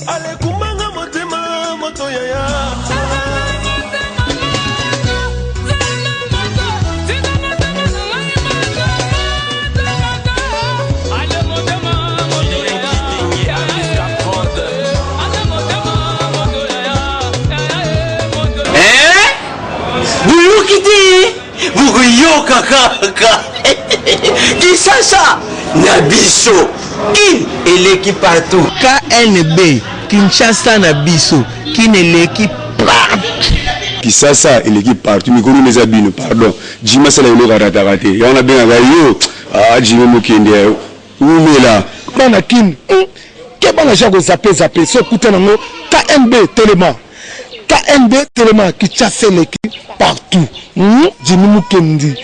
Alekumbanga motema moto yaya. Boyoki te bokoyoka kaka Kinshasa na biso kin eleki partout. KNB Kinshasa na biso kin eleki partout. Kisasa eleki partout mikolo eza bino pardon Jimmy asala eloko arataka te yango nabengaka yo ah Jimmy Mokende wumela. Bana kin hum keba na ja ko zappe zappe soki okuta nango KNB telema KNB telema Kinshasa eleki partout hum Jimmy Mukendi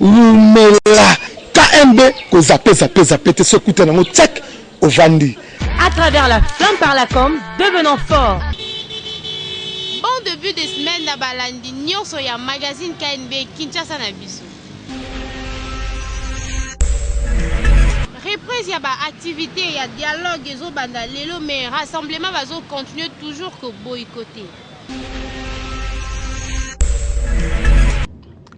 wumela KNB ko zappe zappe zappe te soki okuta nango tchak ovandi. À travers la flamme par la com, devenons forts! Bon debut de semaine na balandi nionso ya magazine KNB Kinshasa na biso. Reprise ya ba activites ya dialogue ezo banda lelo mais rassemblement bazo continuer toujours ko boycotter.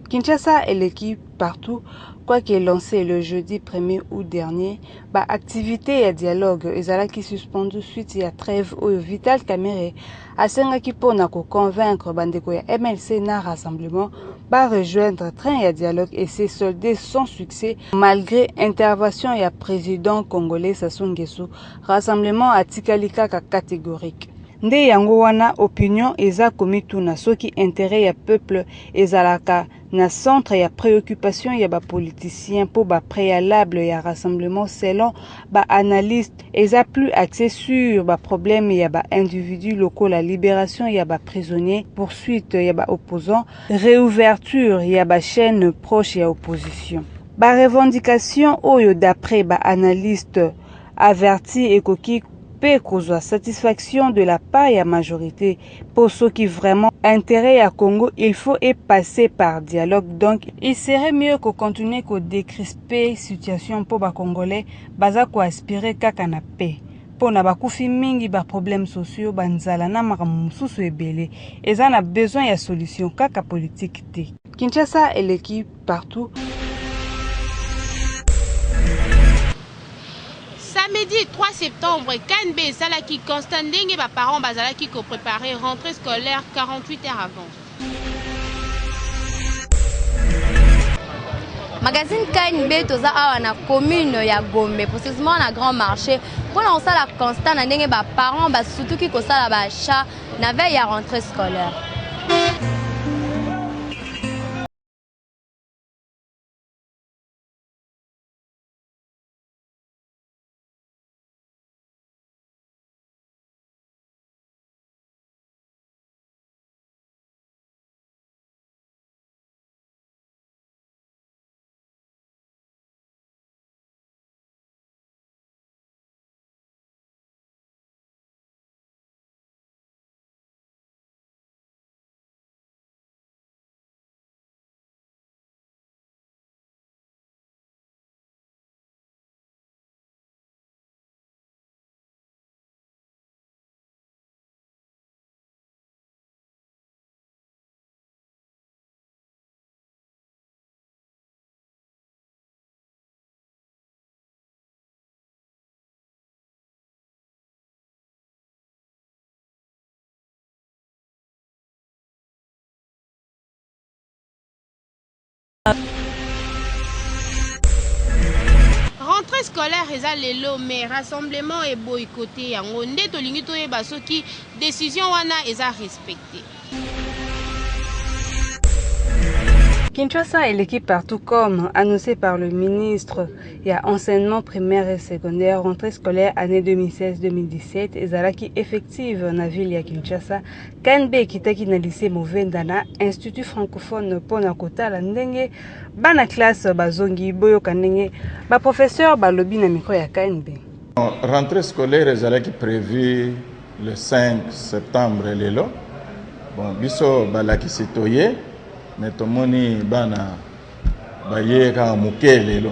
Kinshasa eleki partout quoique lancé le jeudi 1er août dernier, ba activites ya dialogue ezalaki suspendu suite ya trève oyo Vital Kamerhe asengaki mpo na ko convaincre bandeko ya MLC na Rassemblement ba rejoindre train ya dialogue et s'est soldé sans succès malgré intervention ya president congolais Sassou Nguesso. Rassemblement atikali kaka catégorique. Nde yango wana opinion eza komituna soki interet ya peuple ezalaka na centre ya preoccupation ya ba politiciens mpo ba prealables ya rassemblement selon ba analystes eza plus axe sur ba problèmes ya ba individus lokola liberation ya ba prisonniers, poursuite ya ba opposants, reouverture ya ba chaines proches ya opposition. Ba revendications oyo d'après ba analystes avertis ekoki mpe kozwa satisfaction de la part ya majorite mpo soki vraiment interet ya Congo il faut e passer par dialogue donc il serait mieux ko continuer ko decrisper situation mpo ba congolais baza ko aspirer kaka na paix mpo na bakufi mingi ba problèmes sociaux ba nzala na makambo mosusu ebele eza na besoin ya solution kaka politique te. Kinshasa eleki partout. Samedi 3 septembre, KNB esalaki constat ndenge ba parents bazalaki ko preparer rentree scolaire 48 heures avant. Magazine KNB toza awa na commune ya Gombe, précisément na Grand Marché, mpona kosala constat na ndenge ba parents basutuki kosala ba achat na veille ya rentrée scolaire. Rentrée scolaire eza lelo mais rassemblement e boycotter yango nde tolingi toyeba soki decision wana eza respecte. Kinshasa eleki partout comme annoncé par le ministre ya enseignement primaire et secondaire rentrée scolaire année 2016-2017 ezalaki effective na ville ya Kinshasa KNB ekitaki na lycee Movenda na Institut francophone mpo na kotala ndenge bana classe bazongi. Boyoka ndenge ba professeurs balobi na micro ya KNB. Rentrée scolaire ezalaki prévu le 5 septembre lelo. Bon, biso balakisi toye, mais tomoni bana baye kaka moke lelo.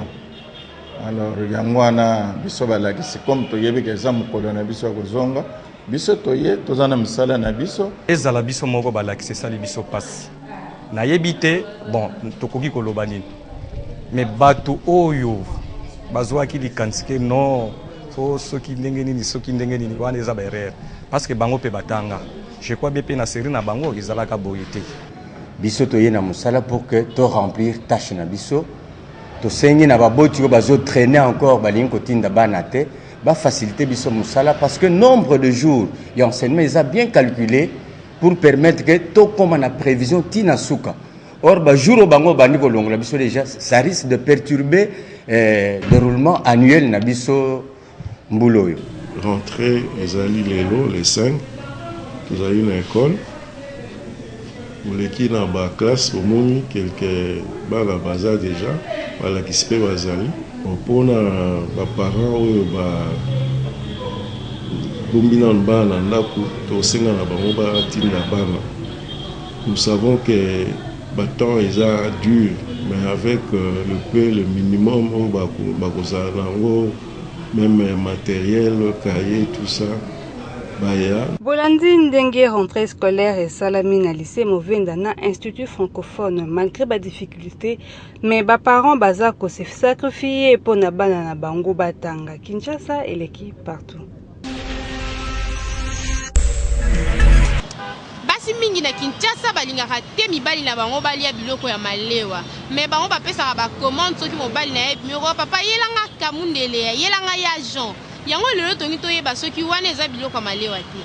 Alors yango wana biso balakisi comme toyebi ke eza mokolo na biso ya kozonga, biso toye toza na misala na biso. Ezala biso moko balakisi esali biso pasi nayebi te bon tokoki koloba nini mais bato oyo bazuaki likanisi ke non so soki ndenge nini soki ndenge nini wana eza ba erreur parce que bango pe batanga je crois bien pe na serie na bango ezalaka boye te. Biso toye na mosala pour que to remplir tache na biso. Tosengi na baboti oyo bazo trainer encore balingi kotinda bana te ba faciliter biso mosala parce que nombre de jours ya enseignement eza bien calculé pour permettre que tokoma na prévision ti na suka. Or ba jours oyo bango bandi kolongola biso déjà ça risque de perturber eh, déroulement annuel na biso mbula oyo. Rentree ezali lelo le 5, tozali na ecole, boleki na ba classe bomoni quelque bana baza dejà, balakisi pe bazali. Bon pona ba parents oyo ba bombi nanu bana na ndaku, tokosenga na bango batinda bana. Nous savons que ba temps eza dur mais avec le peu le minimum oyo bakozala na yango meme materiel, cahier tout ça baya. Bolandi ndenge rentree scolaire esalami na lycee Movenda na Institut francophone malgre ba difficultes mais ba parents baza ko se sacrifier mpo na bana na bango batanga. Kinshasa eleki partout. Basi mingi na Kinshasa balingaka te mibali na bango balia biloko ya malewa mais bango bapesaka ba commande soki mobali na ye abimi okoka papa yela nga kamundele yela nga ya Jean yango lelo tongi toyeba soki wana eza biloko ya malewa te.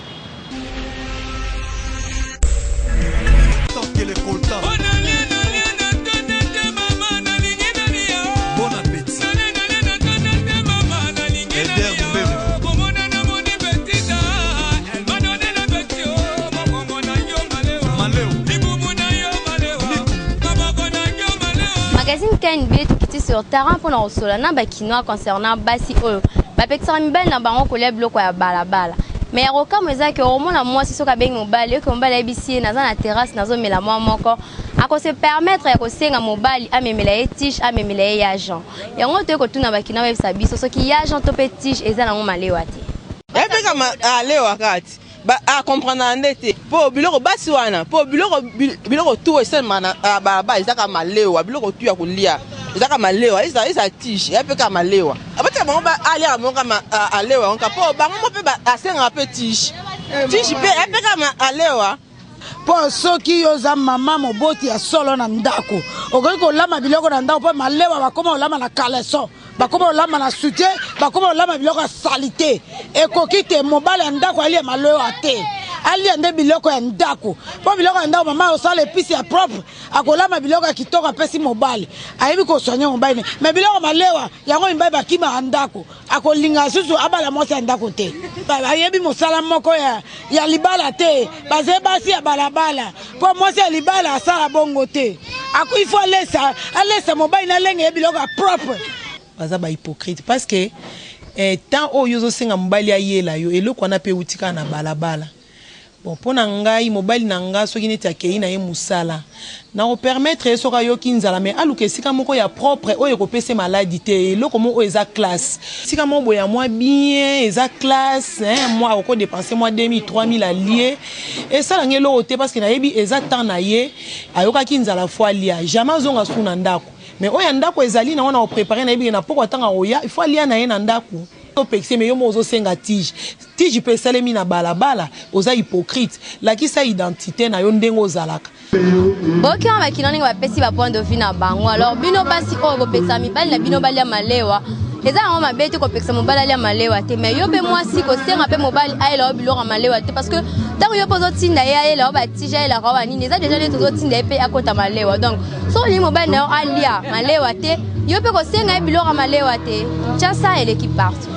Magazine KNB tokiti sur terrain mpo na kosola na bakinois concernant basi oyo bapekisaka mibali na bango kolia biloko ya balabala. Mais ya kokamwa eza ke okomona mwasi soki abengi mobali oke mobali ayebisi ye naza na terrasse nazomela mwa moko ako se permettre ya kosenga mobali amemela ye tige amemela ye ya Jean. Yango toye kotuna ba kinois bayebisa biso soki ya Jean to pe tige eza nango malewa te. Epeka malewa kaka ti ba a comprendre nde te po biloko basi wana po biloko biloko tout esalema na balabala eza kaka malewa biloko tout ya kolia eza kaka malewa eza eza tige ya pe kaka malewa abatika bango ba aliaka bango kaka alewa yango kaka po bango mo pe asengaka pe tige tige pe ya pe kaka alewa. Mpo soki yo oza mama moboti ya solo na ndako, okoki kolamba biloko na ndako mpo malewa bakoma kolamba na caleçon, bakoma kolamba na soutien, bakoma kolamba biloko ya salite. Ekoki te mobali ya ndako alia malewa te, alia nde biloko ya ndako. Mpo biloko ya ndako mama osala epice ya propre, akolamba biloko ya kitoko apesi mobali, ayebi ko soigner mobali ne. Mais biloko malewa yango mibali bakimaka ndako. Akolinga lisusu abala mwasi ya ndako te. Bayebi mosala moko ya, ya libala te. Bazali basi ya balabala. Mpo mwasi ya libala asala bongo te. Ako, il faut alesa, alesa mobali na alenge ye biloko ya propre. Baza ba hypocrite parce que eh, temps oyo ozosenga mobali ayela yo eloko wana pe ewuti kaka na balabala. Bon pona ngai mobali na nga soki neti akeyi na ye musala nako permettre ye soki ayoki nzala mais aluka esika moko ya propre oyo ekopesa ye maladi te eloko moko oyo eza classe esika moko boye ya mwa bien eza classe hein mwa akoki ko depenser mwa 2000 3000 alie esala nga eloko te parce que nayebi eza temps na ye ayokaki nzala faut alia jamais azonga su na ndaku mais oyo ya ndaku ezali nango nako preparer nayebi ke na pokwa tango akoya il faut alia na ye na ndaku. Opekisi ye mais yo moko ozo senga tige. Tige pe esalemi na balabala, oza hypocrite. Lakisa identite na yo ndenge ozalaka. Boyoki wana ba kinois ndenge bapesi ba point de vue na bango. Alors bino basi oyo bopekisaka mibali na bino balia malewa, eza yango mabe te kopekisa mobali alia malewa te, mais yo pe mwasi kosenga pe mobali ayela yo biloko ya malewa te, parce que ntango yo pe ozotinda ye ayela yo ba tige, ayelaka yo ba nini, eza deja neti ozotinda ye pe akota malewa. Donc soki olingi mobali na yo alia malewa te, yo pe kosenga ye biloko ya malewa te. Kinshasa eleki partout.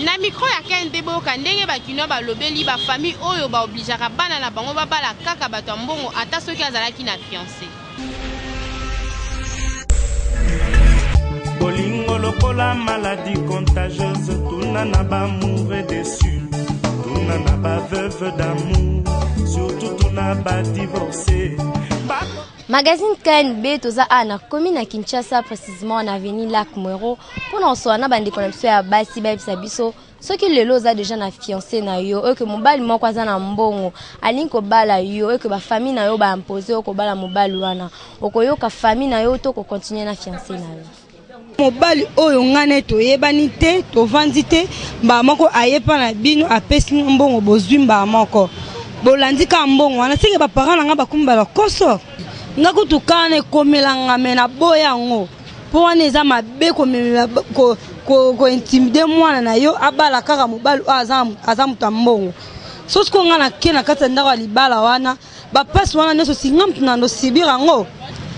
Na micro ya KNB boyoka ndenge ba kinois balobeli ba famille oyo ba obligeaka bana na bango babala kaka bato ya mbongo ata soki azalaki na fiance. Bolingo lokola maladie contagieuse tuna na ba amoureux déçus tuna na ba veuve d'amour surtout tuna ba divorcé. Magazine KNB toza awa na commune ya Kinshasa précisément na avenue Lac Mwero mpona kosola na bandeko na biso ya basi bayebisa biso soki lelo oza deja na fiancé na yo oyo ke mobali moko aza na mbongo alingi kobala yo oyo ke bafamille na yo baimpose yo kobala mobali wana okoyoka famille na yo to kocontinue na fiancé na yo. Mobali oyo ngai na ye toyebani te, tovandi te, mbala moko aye epa na bino apesi nga mbongo bozui mbala moko bolandi kaka mbongo wana seke ba parents na nga bakomi ba lokoso? Nga kutu cas wana ekomela nga mais naboya yango po wana eza mabe komemela ko ko ko intimider mwana na yo abala kaka mobali oyo aza aza moto ya mbongo so sikoyo nga nake na kati ya ndako ya libala wana Ba pasi wana nioso si nga mutu nando subir yango.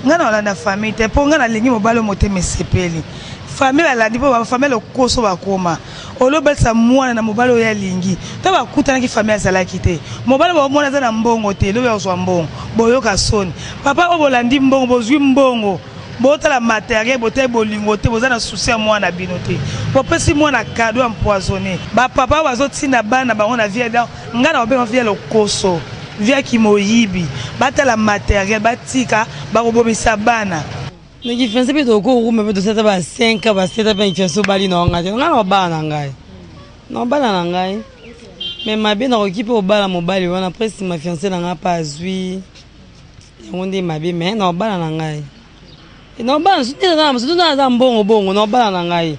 Nga na olanda famille te po nga nalingi mobali oyo motema esepeli famille balandi po ba famille lokoso bakoma au lieu obalisa mwana na mobali oyo ye alingi tango bakutanaki famille azalaki te mobali oyo bomoni aza na mbongo te lobi akozwa mbongo boyoka soni papa oyo bolandi mbongo bozwi mbongo botala materiel botali bolingo te boza na souci ya mwana na bino te bopesi mwana cadeau empoisonne ba papa oyo bazotinda bana na bango na vie donc Nga na kobenga vie ya lokoso, vie ya kimoyibi, batala materiel batika bakobomisa bana. Na ki fiance pe toko rumba pe tosala ata ba 5 ans ba 7 ans pe na ki fiance obali na nga te nga na obala na ngai na obala na ngai mais mabe nakoki pe obala mobali wana après sima fiance na nga pe azui yango nde mabe mais na obala na ngai na obala surtout naza mbongo bongo na obala na ngai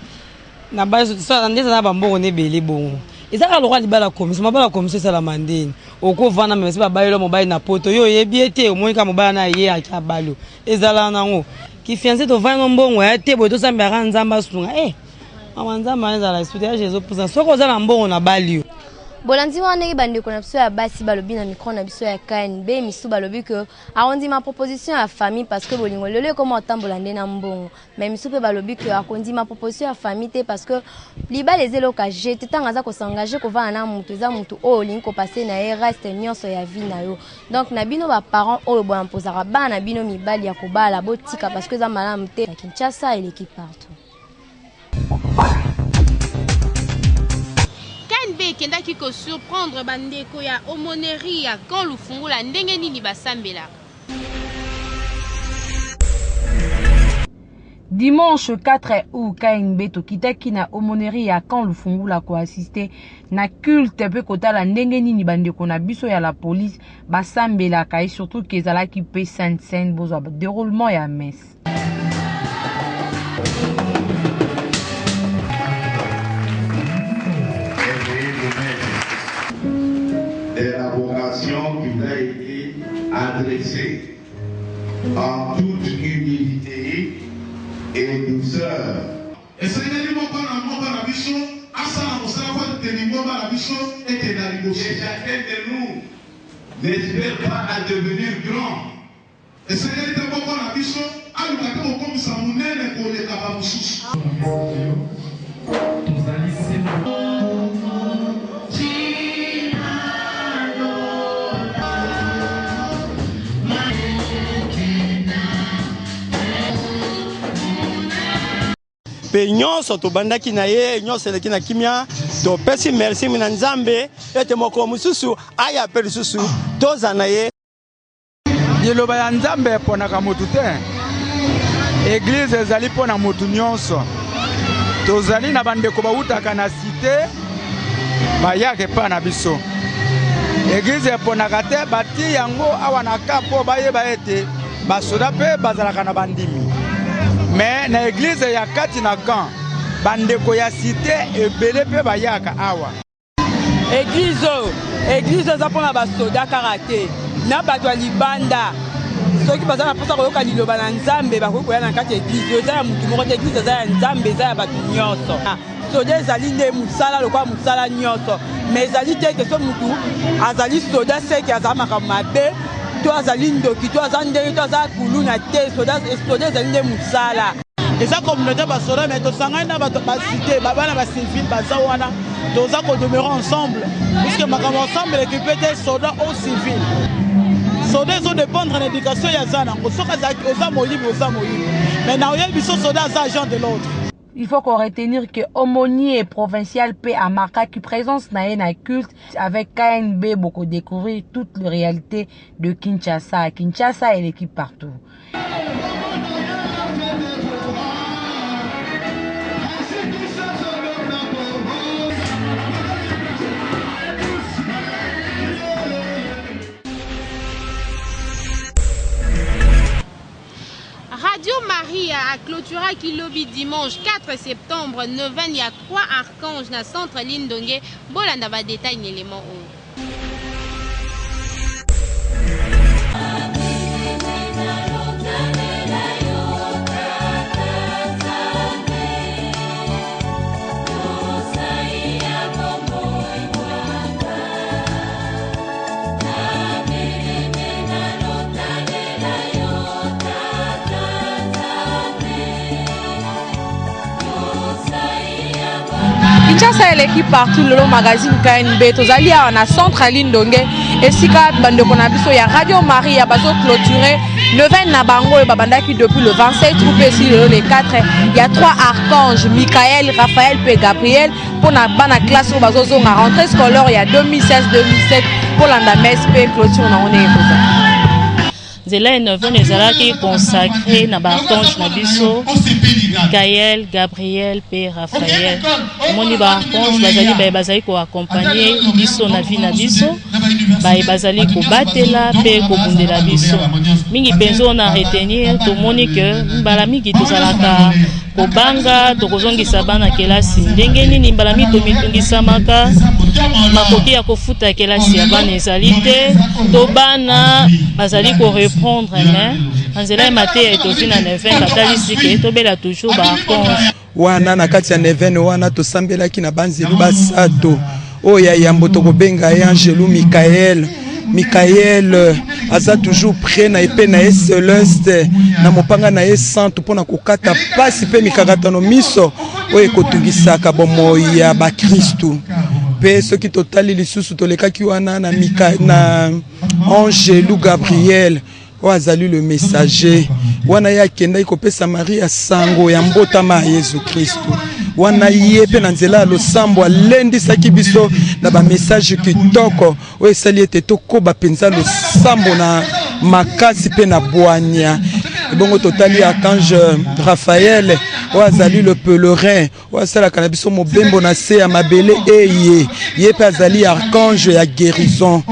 Na ba sala nde eza na ba mbongo na ebele bongo eza kaka lokola libala commission mabala commission esalama ndeni oko vanda me basi babaleli yo mobali na poto yo oyebi ye te omoni kaka mobali na ye ake abali yo ezalaka nango ki fiance tovandi no mbongo ya te boye tosambelaka nzambe asunga eh mama nzambe wana ezala esprit age ezopusa soki oza na mbongo na bali yo Bolandi wana ndenge bandeko na biso ya basi balobi na micro na biso ya KNB, misusu balobi que akondima proposition ya famille parce que bolingo lelo ekoma kotambola nde na mbongo. Mais misusu pe balobi que akondima proposition ya famille te parce que libala eza eloko ya jeu te ntango aza ko s'engager kovanda na mutu eza mutu oyo olingi ko passer na ye reste nyonso ya vie na yo. Donc na bino ba parents oyo bo imposaka bana na bino mibali ya kobala botika parce que eza malamu te. Na Kinshasa eleki partout. KNB ekendaki ko surprendre ba ndeko ya aumonerie ya Camp Lufungula ndenge nini basambelaka. Dimanche 4 aout, KNB tokitaki na aumônerie ya Camp Lufungula ko assister na culte pe kotala ndenge nini bandeko na biso ya la police basambelaka et surtout que ezalaki pe sainte scène bozwa déroulement ya messe. De la vocation qui vous a été adressée en toute humilité et douceur. Esengeli moko na moko na biso asala mosala mpo ete lingomba na biso ekenda liboso. Que chacun de nous n'espère pas à devenir grand. Esengeli te moko na biso aluka te kokomisa monene koleka bamosusu. Mpe nyonso tobandaki na ye, nyonso eleki na kimia. Topesi merci na Nzambe ete mokolo mosusu aya mpe lisusu toza na ye. Liloba ya Nzambe eponaka motu te. Eglize ezali mpo na motu nyonso. Tozali na bandeko bawutaka na site bayaka epai na biso. Eglize eponaka te, bati yango awa na ka mpo bayeba ete basoda mpe bazalaka na bandimi. Me na eglize ya kati na camp, bandeko ya site ebele mpe bayaka awa. Eglise oyo, eglise eza mpona basoda kaka te, na bato ya libanda soki baza na mposa koyoka liloba na Nzambe bakoki koya na kati ya eglise oyo. Eza ya motu moko te, eglise eza ya Nzambe, eza ya bato nyonso. Soda ezali nde mosala lokola mosala nyonso, mais ezali te ke so motu azali soda seke azala makambo mabe to azali ndoki to aza ndenge to aza kuluna te. Soda ezali nde mosala. Eza communauté ba soda mais tosangani na bato ba cité ba bana ba civil baza wana toza ko demeurer ensemble puisque makambo ensemble ekipe te soda au civil soda ezo dépendre na éducation ya aza nango soki azalaki oza moyibi oza moyibi mais na oyebi biso soda aza agent de l'ordre. Il faut qu'on retenir que aumônier provincial pe a marquaki présence na ye na culte avec KNB boko découvrir toute le réalité de Kinshasa. Kinshasa eleki partout. aclôturaki lobi dimanche 4 septembre neuvaine ya trois archanges na centre Lindonge. Bolanda ba details na element oyo. Kinshasa eleki partout lelo magazine KNB tozali awa na centre Lindonge esika bandeko na biso ya Radio Maria bazo clôturer neuvaine na bango oyo babandaki depuis le 27 août mpe esili lelo le 4 ya trois archanges Michael, Raphaël mpe Gabriel mpo na bana classe oyo bazozonga rentrée scolaire ya 2016-2007 kolanda messe mpe clôture na yango ndenge ekozala. Nzela ya neuvaine ezalaki consacre na ba archange na biso Mikael, Gabriel mpe Raphaël. Omoni ba archange bazali baye bazali ko accompagner biso na vie na biso, baye bazali kobatela mpe kobundela biso. Mingi mpenza oyo na retenir, tomoni que mbala mingi tozalaka kobanga tokozongisa bana kelasi ndenge nini. Mbala mingi tomitungisamaka, makoki ya kofuta kelasi ya bana ezali te, to bana bazali koreprendre, mais na nzela ya mateya etozwi na neuvaine batalisi ke tobela toujours ba archange. Wana na kati ya neuvaine wana tosambelaki na banzelu basato. Oyo ya yambo tokobenga ye Angelu Mikael. Mikael aza toujours près na epe na ye celeste na mopanga na ye santu mpo na kokata mpasi mpe mikakatano miso oyo ekotungisaka bomoi ya bakristu. Mpe soki totali lisusu tolekaki wana na, Mika, na Angelu Gabriel oyo azali le messager wana ye akendaki kopesa Maria sango ya mbotama ya Yesu Kristu. Wana ye mpe na nzela ya losambo alendisaki biso na bamessage kitoko oyo esali ete tokoba mpenza losambo na makasi mpe na bwanya. Ebongo totali archange Raphaël oyo azali le pèlerin oyo asalaka na biso mobembo na se ya mabele eye ye mpe azali archange ya guérison.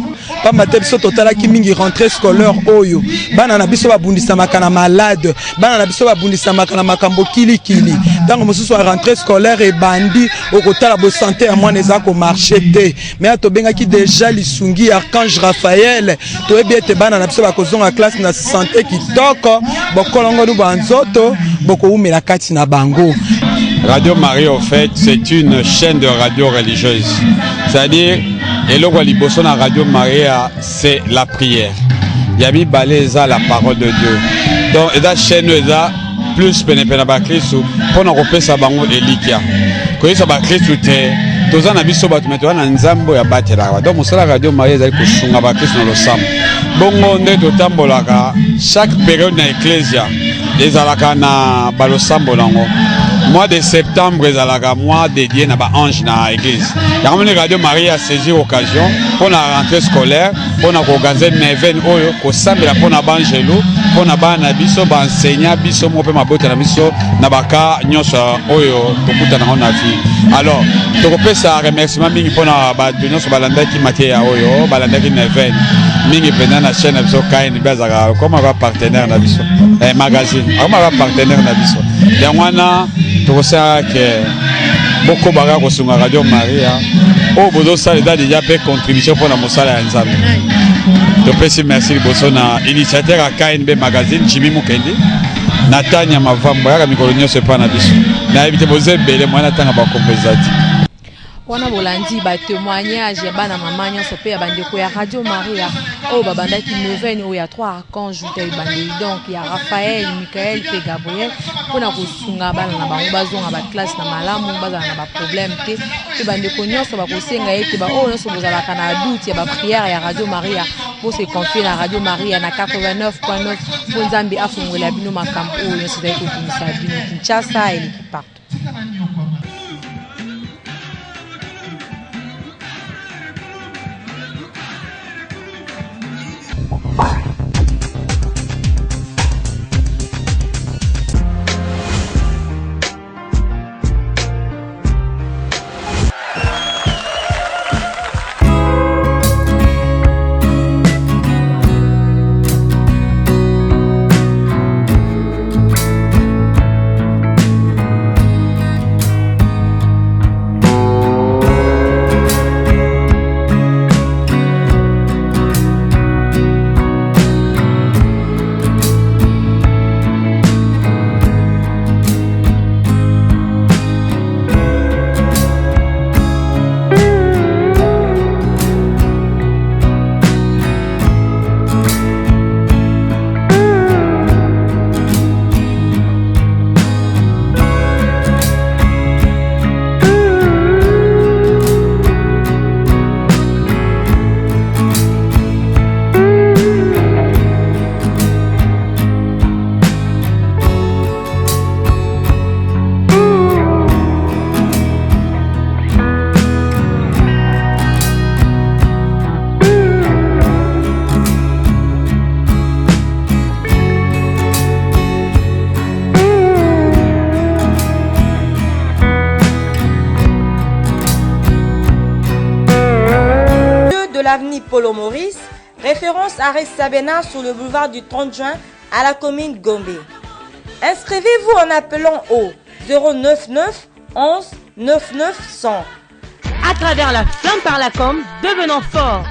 Pamba te biso totalaki mingi rentrée scolaire oyo bana na biso babundisamaka na malade, bana na biso babundisamaka na makambo kilikili. Ntango mosusu ya rentrée scolaire ebandi, okotala bosante ya mwana eza komarche te. Me tobengaki deja lisungi ya archange Raphaël, toyebi ete bana na biso bakozonga classe na sante kitoko, bokolongonu bwa nzoto bokowumela kati na bango. Radio Marie, au fait, c'est une chaîne de radio religieuse. C'est-à-dire, eloko ya liboso na Radio Maria, c'est la prière. Ya mibale eza la parole de Dieu. Donc, eza chaîne oyo eza plus penepene na bakristu mpo na kopesa bango elikya. Koyebisa bakristu te toza na biso bato me toza na Nzambe oyo abatelaka. Donc mosala Radio Maria ezali kosunga bakristu na losambo. Bongo nde totambolaka chaque période na ecclesia ezalaka na balosambo nango. Mois de septembre ezalaka mois dédié na ba-ange na église. Yango moni Radio Maria saisir occasion mpo na rentrée scolaire mpo na koorganize neuvaine oyo kosambela mpo na banjelu, mpo na bana na biso, baenseignant biso moko mpe mabota na biso na baka nyonso oyo tokutana yango na vie. Alors tokopesa remerciement mingi mpo na bato nyonso balandaki mateya oyo, balandaki neuvaine mingi mpenza na chaîne na biso KNB azalaka koma ba partenaire na biso magazine akoma ba partenaire na biso. Yango wana tokosala ke bokobaka kosunga Radio Maria oyo bozosala eza deja mpe contribution mpo na mosala ya Nzambe. Topesi merci liboso na initiateur ya KNB magazine Jimmy Mukendi na Tania Mavambo yaka mikolo nyonso epai na biso. Nayebi te boza ebele mwana tanga bakombo eza te. Wana bolandi ba témoignage ya bana mama nyonso mpe ya bandeko ya Radio Maria oyo babandaki neuvaine oyo ya trois archanges uta ebandeli, donc ya Raphaël, Michael mpe Gabriel, mpona kosunga bana na bango bazonga ba classe na malamu, bazala na ba problème te. Mpe bandeko nyonso bakosenga ete baoyo nyonso bozalaka na doute ya ba prière ya Radio Maria, bose confier na Radio Maria na 89.9 mpo Nzambe afungwela bino makambo oyo nyonso ezali kotungisa bino. Kinshasa eleki partout. l'avenue Polo Maurice, référence arrêt Sabena sur le boulevard du 30 juin à la commune Gombe. Inscrivez-vous en appelant au 099 11 99 100. À travers la flamme par la com, devenons forts.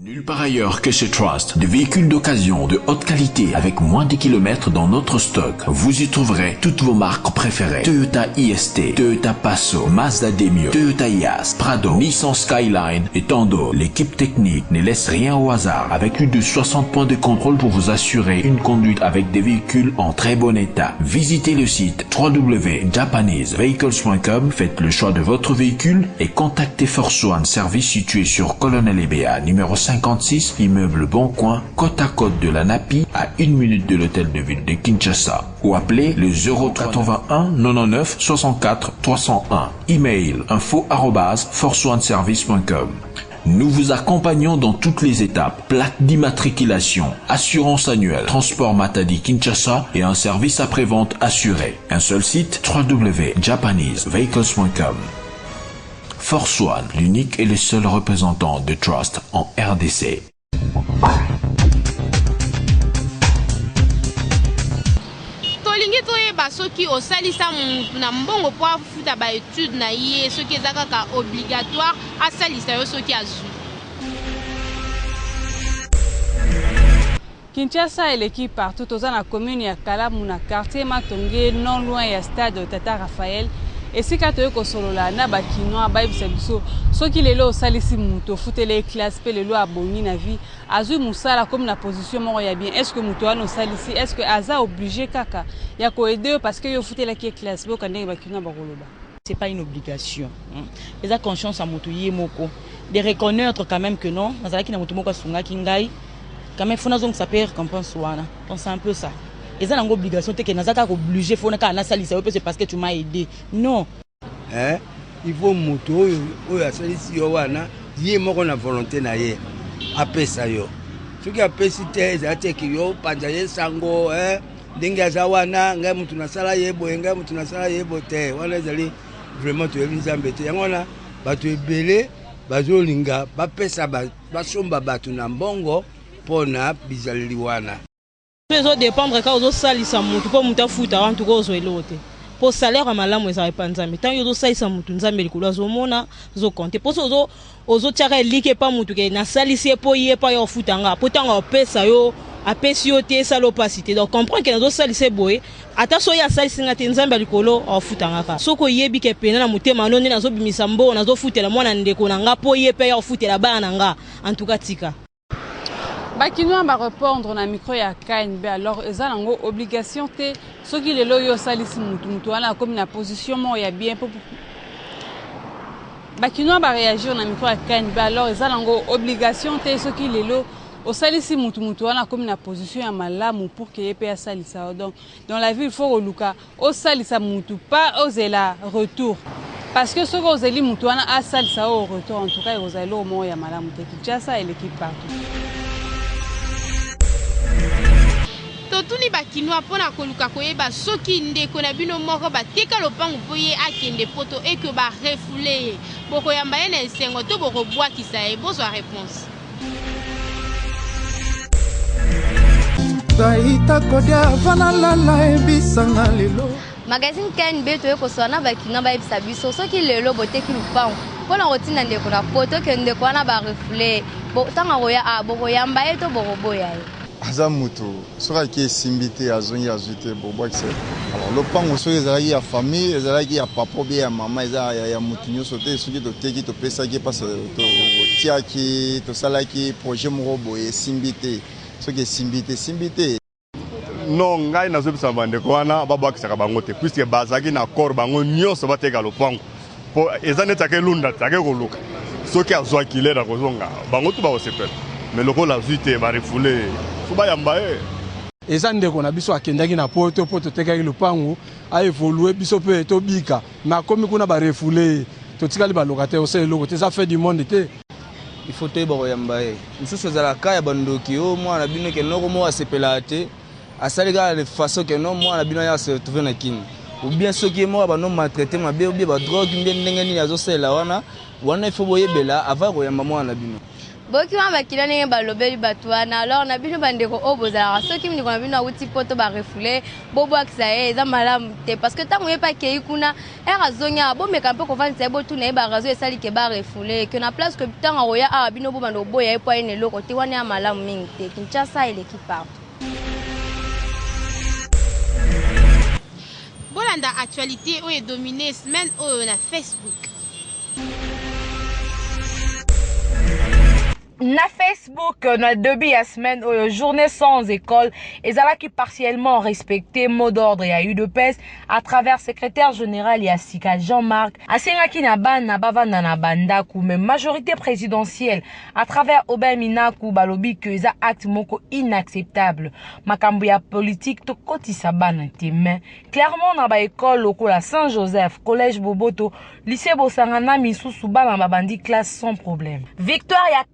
Nulle part ailleurs que chez Trust, des véhicules d'occasion de haute qualité avec moins de kilomètres dans notre stock. Vous y trouverez toutes vos marques préférées. Toyota IST, Toyota Passo, Mazda Demio, Toyota IAS, Prado, Nissan Skyline et tant d'autres. L'équipe technique ne laisse rien au hasard avec plus de 60 points de contrôle pour vous assurer une conduite avec des véhicules en très bon état. Visitez le site www.japanesevehicles.com, faites le choix de votre véhicule et contactez Force One Service situé sur Colonel EBA numéro 56, immeuble Bon Coin, côte à côte de la NAPI, à une minute de l'hôtel de ville de Kinshasa. Ou appelez le 081 99 64 301. Email info forceoneservice.com. Nous vous accompagnons dans toutes les étapes. Plaque d'immatriculation, assurance annuelle, transport Matadi Kinshasa et un service après-vente assuré. Un seul site www.japanesevehicles.com. Force One, l'unique et le seul représentant de Trust en RDC. Tolingi toyeba soki osalisa mutu na mbongo po afuta ba etudes na ye soki eza kaka obligatoire asalisa yo soki azui. Kinshasa eleki partout toza na commune ya Kalamu na quartier Matonge non loin ya stade Tata Raphaël esika toye kosolola na ba kinois bayebisa biso soki lelo osalisi mutu ofuteli ye classe pe lelo abongi na vie azui musala akomi na position moko ya bien est ce que mutu wana osalisi est ce que aza oblige kaka ya ko aider yo parce que yo ofutelaki ye classe boyoka ndenge ba kinois bakoloba. C'est pas une obligation eza conscience ya mutu ye moko de reconnaitre quand meme que non nazalaki na mutu moko asungaki ngai quand même faut nazongisa pe recompense wana donc c'est un peu ça eza nango obligation te ke naza kaka oblige faut kaka nasalisa yo pe c'est parce que tu m'as aidé non. Eh il faut mutu oyo oyo asalisi yo wana ye moko na volonte na ye apesa yo soki apesi te ezala te ke yo opanza ye sango eh, ndenge aza wana ngai mutu nasala ye boye ngai mutu nasala ye boye te wana ezali vraiment toyebi nzambe te yango wana bato ebele bazolinga bapesa basomba bato na mbongo mpo na bizaleli wana. Ezo dependre kaka ozo salisa mutu po mutu afuta en tout cas ozwa eloko te po salaire ya malamu ezalaka epa nzambe tango yo ozo salisa mutu nzambe likolo azo mona azo compter po soki ozo ozo tiaka eliki epa mutu ke na salisi ye po ye po aya kofuta nga po tango apesa yo apesi yo te esala yo pasi te donc comprendre ke nazo salisa ye boye ata soki ye asalisi nga te nzambe ya likolo akofuta nga kaka soki oyebi ke pena na motema no nde nazo bimisa mbongo nazo futela mwana ndeko na nga po ye pe aya kofutela bana na nga en tout cas tika. Ba kinois ba repondre na micro ya KNB alors eza nango obligation te soki lelo yo osalisi mutu mutu wana akomi na position moko ya bien po ba kinois ba reagir na micro ya KNB alors eza nango obligation te soki lelo osalisi mutu mutu wana akomi na position ya malamu pour que ye pe asalisa yo donc dans la vie il faut koluka osalisa mutu pas ozela retour parce que soki ozeli mutu wana asalisa yo retour en tout cas ekozala eloko moko ya malamu te Kinshasa eleki partout. Totuni ba kinois mpo na koluka koyeba soki ndeko na bino moko bateka lopango mpo ye akende poto et que ba refouler ye, bokoyamba ye na esengo to bokobwakisa ye? Bozwa reponse. Magazine KNB toye kosolola na ba kinois bayebisa biso soki lelo boteki lupango mpo na kotinda ndeko na poto ke ndeko wana ba refouler ye ntango akoya awa bokoyamba ye to bokoboya ye? Aza mutu soki ake esimbi te azongi azui te bobwakisa ye alors lopango soki ezalaki ya famille ezalaki ya papa ou bien ya mama eza ya mutu nioso te soki toteki topesaki ye parce totiaki tosalaki projet moko boye esimbi te soki esimbi te esimbi te. Non ngai nazobisa bandeko wana babwakisaka bango te puisque bazalaki na accord bango nyonso bateka lopango po eza neti ake lunda te ake koluka soki azwaki lere akozonga bango tu bakosepela mais lokola azwi te ba refoule ye fo bayamba ye. Eza ndeko na biso akendaki na poto po totekaki lupangu a evolue biso pe tobika mais akomi kuna ba refoule ye totikali ba locataire osala eloko te eza fin du monde te. Il faut toyeba koyamba ye. Mosusu ezalaka cas ya ba ndoki oh mwana na bino ke noko moko asepelaka te asali kaka de façon ke non mwana na bino aya se retrouver na kin. Ou bien soki ye moko abando maltraite mabe ou bien ba drogue ou bien ndenge nini azosalela wana wana il faut boyebela avant ya koyamba mwana na bino. Boyoki wana bakila ndenge balobeli bato wana alors na bino bandeko oyo bozalaka soki ndeko na bino awuti poto ba refoule bobwakisa ye eza malamu te parce que ntango ye mpe akei kuna ere azongi awa bomeka mpe kovandisa ye botuna ye ba raison esali ke ba refoule ke na place ke ntango akoya awa bino bobanda koboya ye mpo aye na eloko te wana ya malamu mingi te Kinshasa eleki partout. Bolanda actualite oyo e dominer semaine oyo na Facebook. Na Facebook na debut ya semaine oyo journée sans école ezalaki partiellement respecté mot d'ordre ya UDPS à travers secrétaire général ya sika Jean-Marc asengaki na bana bavanda na bandako mais majorité présidentielle à travers Aubin Minaku balobi que eza acte moko inacceptable makambo ya politique tokotisa bana te mais clairement na ba école lokola Saint-Joseph collège Boboto Lycée Bosanga na misusu bana babandi classe sans problème. Victoire ya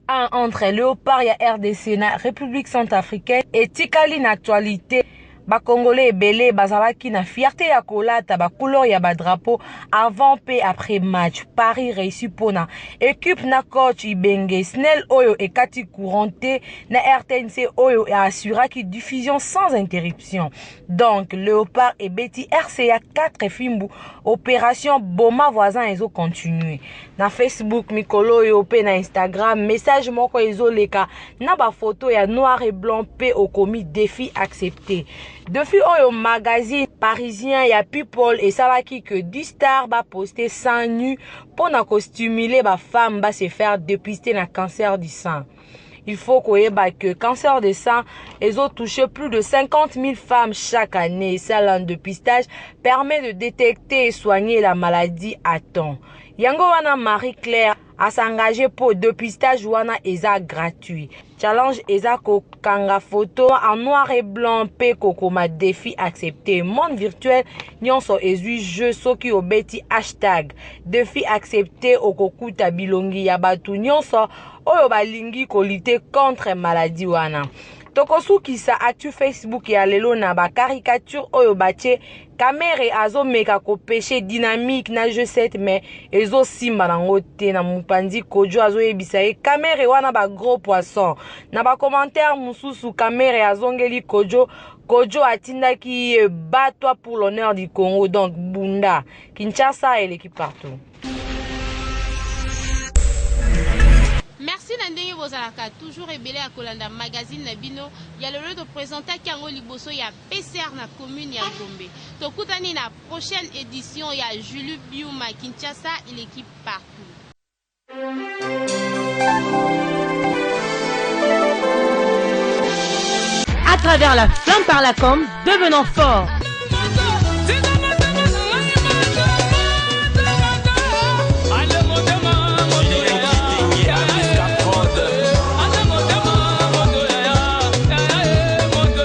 4-1 entre Leopard ya RDC na République centrafricaine etikali na actualité. Ba Congolais ebele bazalaki na fierté ya kolata ba couleur ya ba drapeau avant pe après match. Paris réussi pona équipe na coach Ibenge Snell oyo ekati courant te na RTNC oyo assuraki diffusion sans interruption. Donc Leopard ebeti RCA 4 fimbu opération boma voisin ezo continuer na Facebook mikolo oyo pe na Instagram message moko ezoleka na ba photo ya noir et blanc pe okomi défi accepté. Défi oyo magazine parisien ya People esalaki que 10 stars ba poster seins nus pona ko stimuler ba femmes ba se faire dépister na cancer du sein. Il faut koyeba que cancer de sein ezo toucher plus de 50 000 femmes chaque année. Salle un dépistage permet de détecter et soigner la maladie à temps. Yango wana Marie-Claire a s'engager pour dépistage wana eza gratuit. Challenge eza kokanga photo en noir et blanc pe kokoma défi accepté. Monde virtuel nyonso ezui jeu soki obeti hashtag défi accepté okokuta bilongi ya batu nyonso oyo balingi ko lutter contre maladie wana. Tokosukisa actu Facebook ya lelo na ba caricature oyo batie Kamerhe azomeka ko pecher dynamique na jeu 7 mais ezosimba nango te na mopanzi Kojo azoyebisa ye Kamerhe wana ba gros poisson. Na ba commentaire mosusu Kamerhe azongeli Kojo, Kojo atindaki ye bat-toi pour l'honneur du Congo donc bunda. Kinshasa eleki partout. Merci na ndenge bozalaka toujours ebele ya kolanda magazine na bino ya lelo to presentaki yango liboso ya PCR na commune ya Gombe. Tokutani na prochaine edition ya Julie Biuma Kinshasa eleki partout. À travers la flamme par la com, devenons forts.